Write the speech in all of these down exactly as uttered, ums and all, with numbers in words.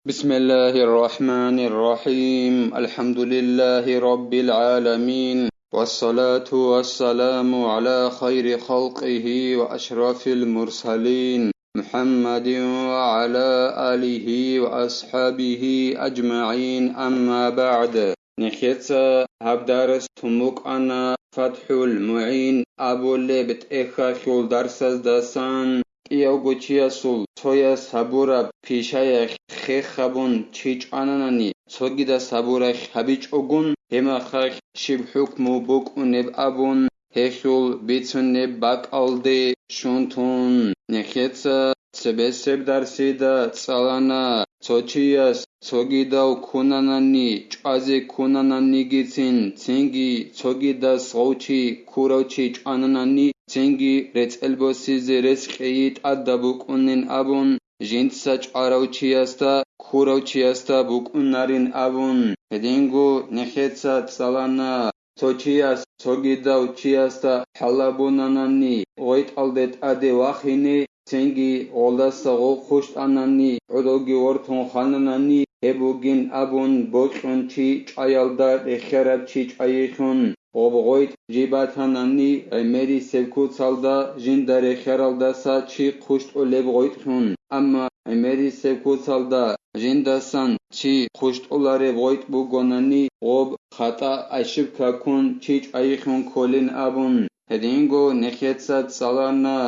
بسم الله الرحمن الرحيم. الحمد لله رب العالمين. والصلاة والسلام على خير خلقه وأشرف المرسلين محمد وعلى آله وأصحابه أجمعين. أما بعد. Нехеца гьаб дарс тун букӀана ФатхӀул МугӀин абулеб тӀехьалъул дарсаздасан. КӀиявго чиясул цояс гьабураб пишаялъ хех гьабун чи чӀвананани, цогидас гьабуралъ гьабичӀогун, гьеб мехалъ щиб хӀукму букӀунеб абун, гьелъул бицунеб бакӀалде щун тун, нехеца цебесеб дарсида цӀалана. Цо чияс цогидав кунанани, чӀвазе кунананигицин, цинги цогидас гъов чи, курав чи чӀвананани, цинги рецӀел босизе рес кьейи тӀадаб букӀунин абун, жинца чӀварав чиясда, курав чиясда букӀунарин абун, гьединго нехеца цӀалана. Цо чияс цогидав чиясда хӀалабунанани, гъойтӀалде тӀаде вахине, цинги гъолдаса гъов хъущтӀанани, гӀодовги вортун хвананани, гьеб бугин абун бокьун чи чӀваялда рехиараб чи чӀвайихьун, гъоб гъойтӀ жиб батанани, гӀемерисеб куцалда жинда рехиаралдаса чи хъущтӀулеб гъойтӀлъун, амма гӀемерисеб куцалда жиндасан чи хъущтӀулареб гъойтӀ бугонани, гъоб хатӀа, ошибка ккун чи чӀвайихьун кколин абун, гьединго нехеца цӀалана,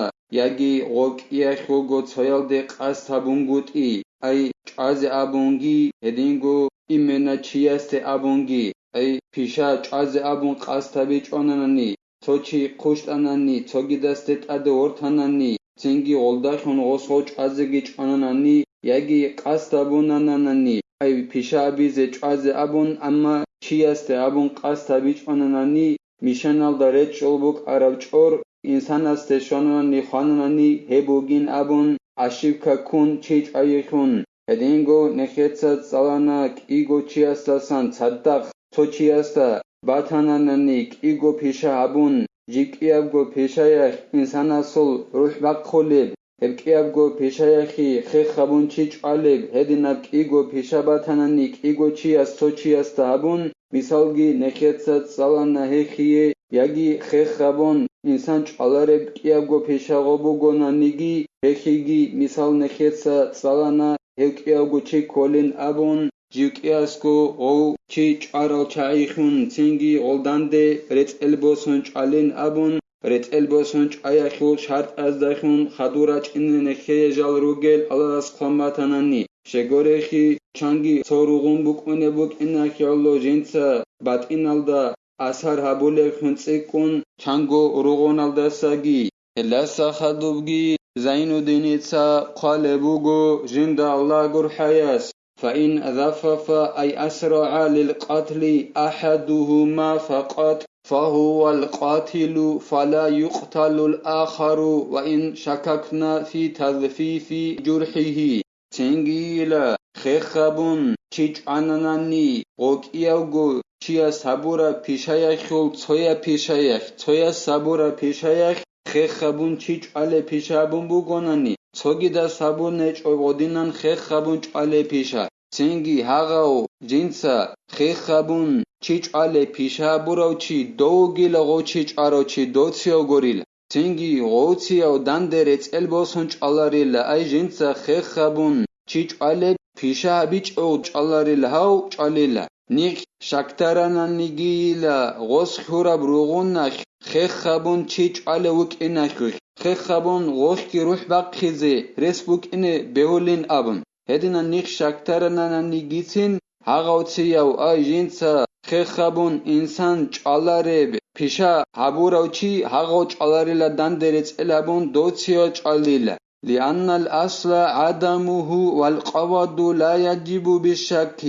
яги гъоб кӀиялъ руго цоялде къасд гьабунгутӀи, ай чӀвазе абунги, гьединго имена чиясде абунги, ай пиша чӀвазе абун къасд гьабичӀонанани, цо чи хъущтӀанани, цогидасде тӀаде вортанани, цинги гъолдалъун гъос гъов чӀвазеги чӀвананани, яги къасд гьабунанани, ай пиша абизе чӀвазе абун, амма чиясде абун къасд гьабичӀонанани, мишаналда речӀчӀул букӀараб чӀор инсанасде щвананани хвананани, гьеб бугин абун, ошибка ккун чи чӀвайихьун, гьединго нехеца цӀалана кӀиго чиясдасан цадахъ цо чиясда батананани кӀиго пиша гьабун, жиб кӀиябго пишаялъ инсанасул рухӀ бахъулеб, гьеб кӀиябго пишаялъе хех гьабун чи чӀвалеб, гьединаб кӀиго пиша батанани кӀиго чияс цо чиясда гьабун, мисалги нехеца цӀалана гьехие, яги хех гьабун, инсан чӀвалареб кӀиябго пиша гъо бугонаниги, гьехиги, мисал, нехеца цӀалана гьев кӀиявго чи кколин абун, жив кӀиясго гъов чи чӀварал чагӀихьун, цинги гъолданде рецӀел босун чӀвалин абун, рецӀел босун чӀваялъул шартӀаздалъун хадур рачӀине нехее жал ругел Аллагьас хъван батанани, щегорехи, чанги цо ругъун букӀунеб букӀинахъе гӀоло жинца батӀиналда асар гьабулеб хӀунцӀикӀкӀун чанго ругъуналдасаги. Гьелдаса хадубги Зайнуддиница хъвалеб буго жинда Аллагь гурхӀаяс: فإن زفف أي أسرع للقتل أحدهما فقط فهو القاتل فلا يقتل الآخر وإن شككنا في تزفيف جرحه. Цингийила хех гьабун чи чӀвананани, гъо кӀиявго чияс гьабураб пишаялъул цояб пишаялъ, цояс гьабураб пишаялъ хех гьабун чи чӀвалеб пиша гьабун бугонани, цогидас гьабун гьечӀо гъодинан хех гьабун чӀвалеб пиша. Цинги гьагъав жинца хех гьабун чи чӀвалеб пиша гьабурав чи дов вугила, гъов чи чӀварав чи доцияв гурила. Цинги гъовцияв данде рецӀел босун чӀваларила, ай жинца хех гьабун чи чӀвалеб пиша гьабичӀев чӀваларила, гьав чӀвалила. Нихъ щакдарананигийила гъос хьураб ругъунахъ хех гьабун чи чӀвалев вукӀиналъухъ, хех гьабун гъохги рухӀ бахъизе рес букӀине бегьулин абун. Гьединан нихъ щакдаранананигицин, гьагъав цияв, ай жинца хех гьабун инсан чӀвалареб пиша гьабурав чи гьагъав чӀваларила данде рецӀел гьабун доцияв чӀвалила. لأن الأصل عدمه والقبض لا يجب بالشك.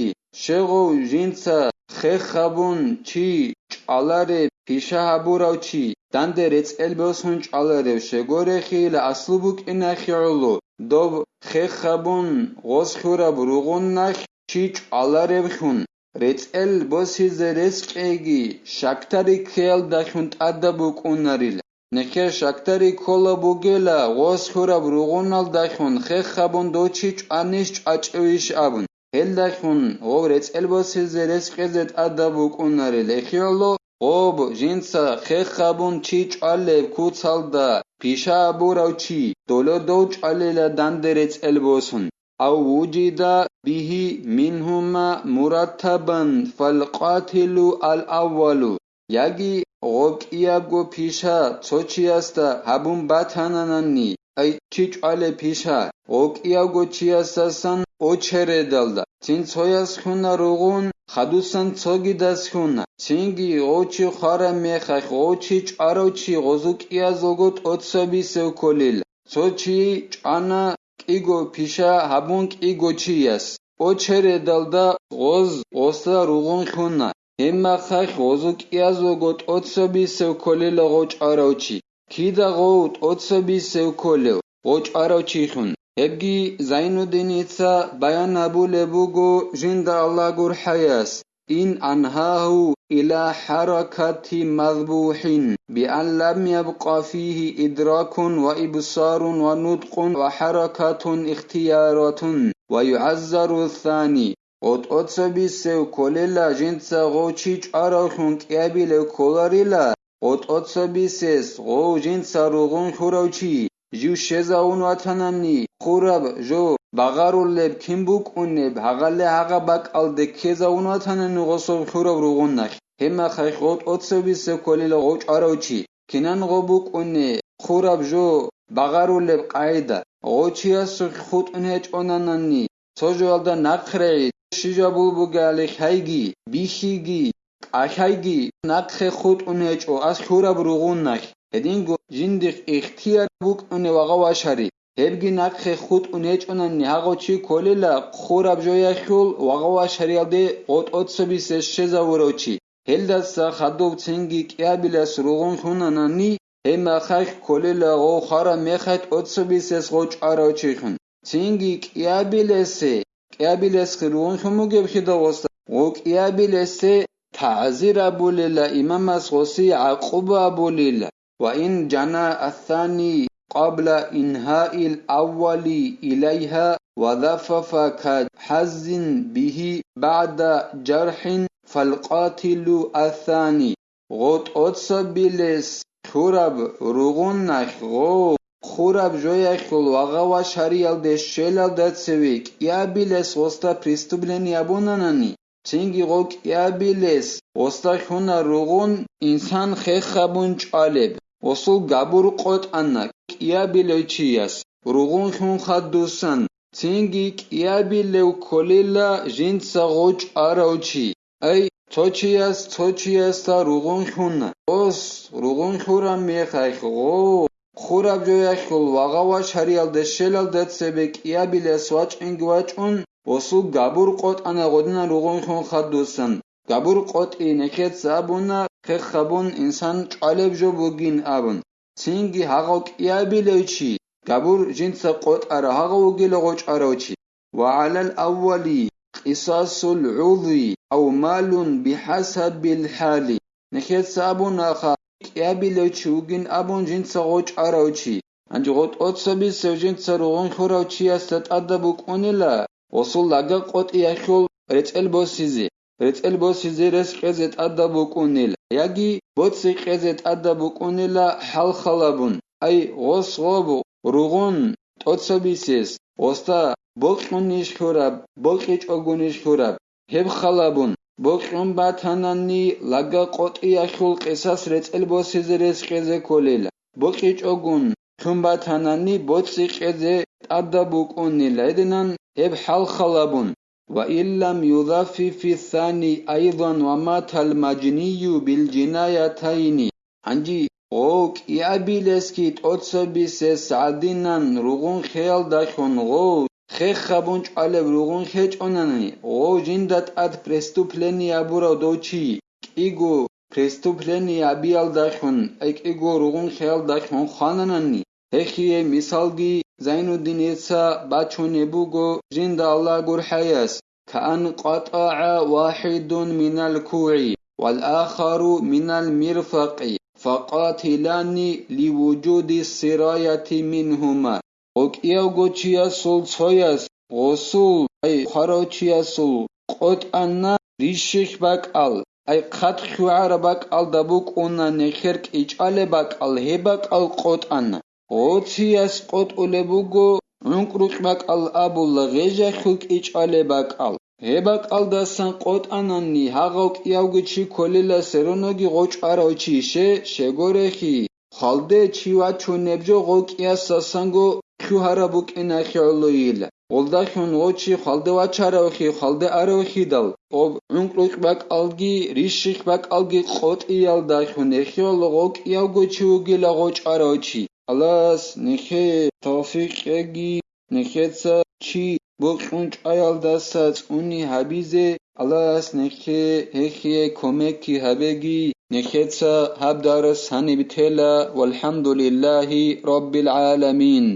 Щегъов жинца хех гьабун чи чӀвалареб пиша гьабурав чи данде рецӀел босун чӀваларев щегорехила аслу букӀинахъе гӀоло, доб хех гьабун гъос хьураб ругъунахъ чи чӀваларевлъун, рецӀел босизе рес кьейги щакдари ккеялдалъун тӀадаб букӀунарила. Нехер щакдари ккола бугела гъос хьураб ругъуналдалъун хех гьабун дов чи чӀванищ чӀвачӀевищ абун. Гьелдалъун гъов рецӀел босизе рес кьезе тӀадаб букӀунарел эхиялъул, гъоб жинца хехабун чи чӀвалеб куцалда пиша абурав чи, долодов чӀвалила данде рецӀел босун. Ав вужида бигьи мингьума мураттабан фалкъатилу ал-аввалу. Яги гъоб кӀиябго пиша цо чиясда гьабун батананани, ай, чи чӀвалеб пиша, гъоб кӀиябго чиясдасан очередалда, цин цояс хьуна ругъун, хадусан цогидас хьуна, цинги гъов чи хвараб мехалъ гъов чи чӀварав чи гъозу кӀиязулго тӀоцебисев кколел. Цо чи чӀвана кӀиго пиша гьабун кӀиго чияс. Очередалда гъоз гъосда ругъун хьуна. Гьебмахалъ гъозу кӀиязулго тӀоцебисев кколила гъов чӀварав чи. Кида гъов тӀоцебисев кколев гъов чӀварав чихун? Гьебги Зайнуддиница баян гьабулеб буго жинда Аллагь гурхӀаяс. إن أنهاه إلى حركة مذبوح بأن لم يبق فيه إدراك وإبصار ونطق وحركة اختيارة ويعذر الثاني. ГъотӀоцебисев кколела жинца гъов чи чӀваравлъун кӀиабилев кколарила, гъотӀоцебисес гъов жинца ругъун хьурав чи, жив щезавун ватанани, хураб жо багъарулеб кин букӀунеб, гьагъале гьагъа бакӀалде ккезавун ватанани гъосул хураб ругъунахь, гьебмахалъ гъотӀоцебисе кколила гъов чӀварав чи. Кинан гъо букӀуни, хураб жо багъарулеб къайда, гъов чиясухъ хутӀун гьечӀонанани, цо жоялда нахърегӀи, щиб жабул бугеали хайги, бихьиги, кӀалъайги, нахъе хутӀун гьечӀо ас хьураб ругъунахь, гьединго жиндихъ ихтияр букӀуни вагъа-вашари, гьебги нахъе хутӀун гьечӀонани гьагъо чи кколела хураб жояхьул вагъа-вашариялде гъотӀоцебисе щезавурав чи. Гьелдаса хадуб цинги кӀиабилас ругъун хьунанани, гьебмахалъ кколела гъов хвараб мехалъ тӀоцебисес гъов чӀварав чихун. Цинги кӀиабилесе, кӀиабилесги ругъун хьун бугеб хида гъосда, гъов кӀиабилесе тагӀзир абулела, имамас гъосие гӀакъуба абулела. وإن جنى الثاني قبل إنهاء الأول إليها وزفف كحز به بعد جرح فالقاتل الثاني. ГъотӀоцебилес хьураб ругъунахь гъов хураб жояхьул вагъа-вашариялде щвелалда цеве кӀиабилес гъосда преступление абунанани, цинги гъов кӀиабилес гъосда хьуна ругъун инсан хехабун чӀвалеб, гъосул габур къотӀана кӀиабилев чияс, ругъун хьун хадусан, цинги кӀиабилев кколела жинца гъов чӀварав чи. Ай, цо чияс цо чиясда ругъун хьуна, гъос ругъун хьураб мехалъ гъов хураб жояхьул вагъа-вашариялде щвелалда цебе кӀиабилес вачӀинги вачӀун, гъосул габур къотӀана гъодинан ругъун хьун хадусан. Габур къотӀи нехеца абуна, хехабун инсан чӀвалеб жо бугин абун. Цинги гьагъав кӀиабилев чи, габур жинца къотӀарав гьагъав вугила гъов чӀварав чи. وعلى الأول قصاص العضو أو مال بحسب الحال. Нехеца абунаха, кӀиабилев чи вугин абун жинца гъов чӀварав чи. Гьанже гъотӀоцебисев жинца ругъун хьурав чиясда тӀадаб букӀунила гъосул лага къотӀиялъул рецӀел босизе, рецӀел босизе рес кьезе тӀадаб букӀунел, яги боцӀи кьезе тӀадаб букӀунела хӀалхалабун, ай, гъос гъоб ругъун тӀоцебисес, гъосда бокьунищ хьураб, бокьичӀогунищ хьураб, гьеб халабун, бокьун батанани лага къотӀиялъул къисас рецӀел босизе рес кьезе кколел, бокьичӀогун лъун батанани боцӀи кьезе тӀадаб букӀунел гьединан гьеб хӀалхалабун. وإن لم يزفف الثاني أيضا ومات المجني بالجنايتين. Гьанже гъов кӀиабилесги тӀоцебисес гӀадинан ругъун хеялдалъун гъов хехабун чӀвалеб ругъун хечӀонани, гъов жинда тӀад преступление абурав дов чи кӀиго преступление абиялдалъун, кӀиго ругъун хеялдалъун хвананани, гьехие мисалги Зайнуддиница бачунеб буго жинда Аллагь гурхӀаяс. كأن قطع واحد من الكوع والآخر من المرفق فقاتلان لوجود السراية منهما. Гъов кӀиявго чиясул цояс гъосул Ай, хварав чиясул къотӀана рищихъ бакӀал, ай, хъат хъугӀараб бакӀалда букӀуна нехер кӀичӀалеб бакӀал, гьеб бакӀал къотӀана. Гъоцияс къотӀулеб буго гӀункӀрукь бакӀал абула, гъежахъул кӀичӀалеб бакӀал. Гьеб бакӀалдасан къотӀанани, гьагъав кӀиявго чи кколила, сероноги гъочӀарав чи, ще, щегорехи. Хвалде чи вачунеб жо гъокӀиясасанго хъугьараб букӀинахъе гӀолойила. Гъолдахун гъочи хвалде вачаравхи, хвалде аравхидал, об гӀункӀрукь бакӀалги, рищихъ бакӀалги къотӀиялдахун эхиялъ гъокӀиявго чи вугила гъочӀарав чи. Аллагьас нехее тавфикъ кьеги, нехеца чи бокьун чӀаялдаса цӀуни гьабизе, Аллагьас нехее гьехие кумекги гьабеги, нехеца гьаб дарас гьаниб тела, валхӀамдулиллагьи раббил гӀаламин.